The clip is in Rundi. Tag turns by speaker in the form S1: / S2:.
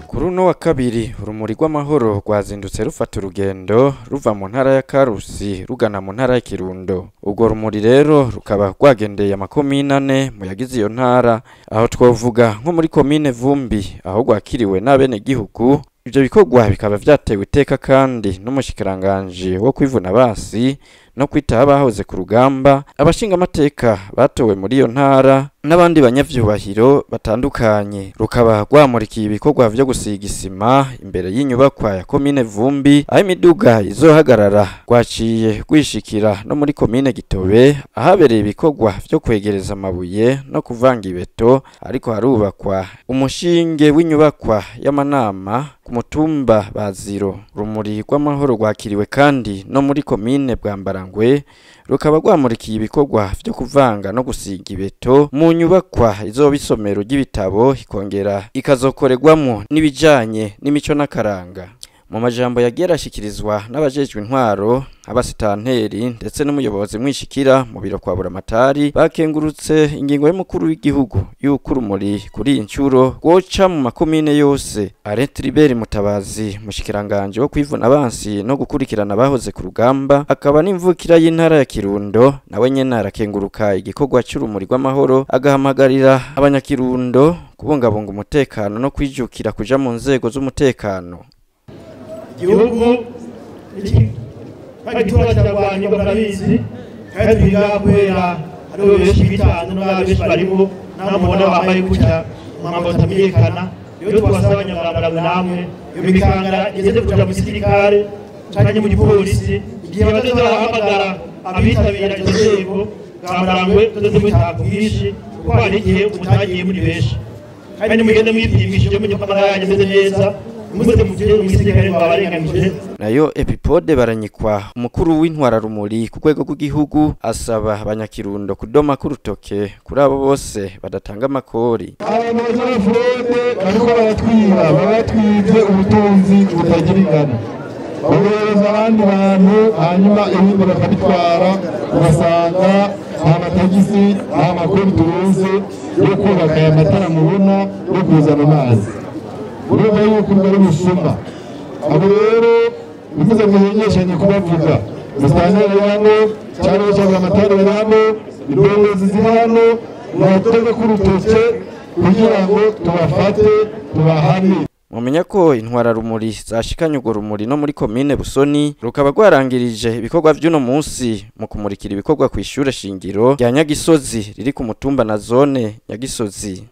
S1: Kuri uno wa kabiri urumuri rw'amahoro rwazindutse rufata urugendo ruva mu ntara ya Karusi rugana mu ntara ya Kirundo. Urwo rumuri rero rukaba rwagendeye amakomine ane mu yagize iyo ntara, aho twovuga nko muri komine Vumbi aho rwakiriwe n'abenegihugu. Ivyo bikorwa bikaba vyatewe iteka kandi n'umushikiranganji wo kwivuna basi no kwitaho abahoze ku rugamba, abashingamateka batowe muri iyo ntara n'abandi banyavyubahiro batandukanye. Rukaba rwamurikiye ibikorwa vyo gusiga isima imbere y'inyubakwa ya komine Vumbi aho imiduga izohagarara. Rwaciye rwishikira no muri komine Gitobe ahabereye ibikorwa vyo kwegereza amabuye no kuvanga ibeto, ariko harubakwa umushinge w'inyubakwa y'amanama ku mutumba Baziro. Urumuri rw'amahoro rwakiriwe kandi no muri komine Bwambarangwe, rukaba rwamurikiye ibikorwa vyo kuvanga no gusiga ibeto mu nyubakwa izoba isomero ry'ibitabo, ikongera ikazokorerwamwo n'ibijanye n'imico n'akaranga. Mu majambo yagiye arashikirizwa n'abajejwe intwaro, abasitanteri ndetse n'umuyobozi mwishikira mu biro kwa Buramatari, bakengurutse ingingo y'umukuru w'igihugu y'uko urumuri kuri iyi ncuro rwoca mu makomine yose. Alain Tribert Mutabazi, mushikiranganje wo kwivuna abansi no gukurikirana abahoze ku rugamba, akaba n'imvukira y'intara ya Kirundo, nawe nyene arakenguruka igikorwa c'urumuri rw'amahoro, agahamagarira abanyakirundo kubungabunga umutekano no kwijukira kuja mu nzego z'umutekano.
S2: Igihugu bagitora kirarwanyirwa murabizi, kandi turi ngaha kubera hariho benshi bitanze n'abandi benshi barimo, namwe mubona bambaye gutya umwambaro utamenyekana. Iyo tubasaba abanyamwambaro namwe iyo mikangara igeze kuja mu gisirikare canke mu gipolisi, igihe bazoza barahamagara abitabira izo nzego, Bwambarangwe tuzoze mwitaba ku bwinshi, kuko hari igihe mutagiye muri benshi. Kandi mugende mwipimishije mumenye ko amagara yanyu ameze neza, muze mugire mu gisirikare babarenganije.
S1: Nayo Epipode Baranyikwa, umukuru w'intwararumuri ku rwego rw'igihugu, asaba abanyakirundo kudoma k'urutoke kuri abo bose badatanga amakori.
S3: Abanyafurode bariko baratwiba, baratwivye ubutunzi butagira ingano, babuhereza abandi bantu hanyuma ibindi bakabitwara, ugasanga nta matagisi nta makori turonse yo kubaka aya matara mubona yo kuzana amazi. Urumva yuko ubwo ari ubusuma. Abo rero bivuze muhengeshanye kubavuga, musitanteri hano cyangwa cyangwa amatara hano, indongozi ziri hano, mubatege k'urutoke kugira ngo tubafate tubahane.
S1: Mumenya ko intwararumuri zashikanye urwo rumuri no muri komine Busoni, rukaba rwarangirije ibikorwa vy'uno munsi mu kumurikira ibikorwa kw'ishure shingiro rya Nyagisozi riri ku mutumba na zone Nyagisozi.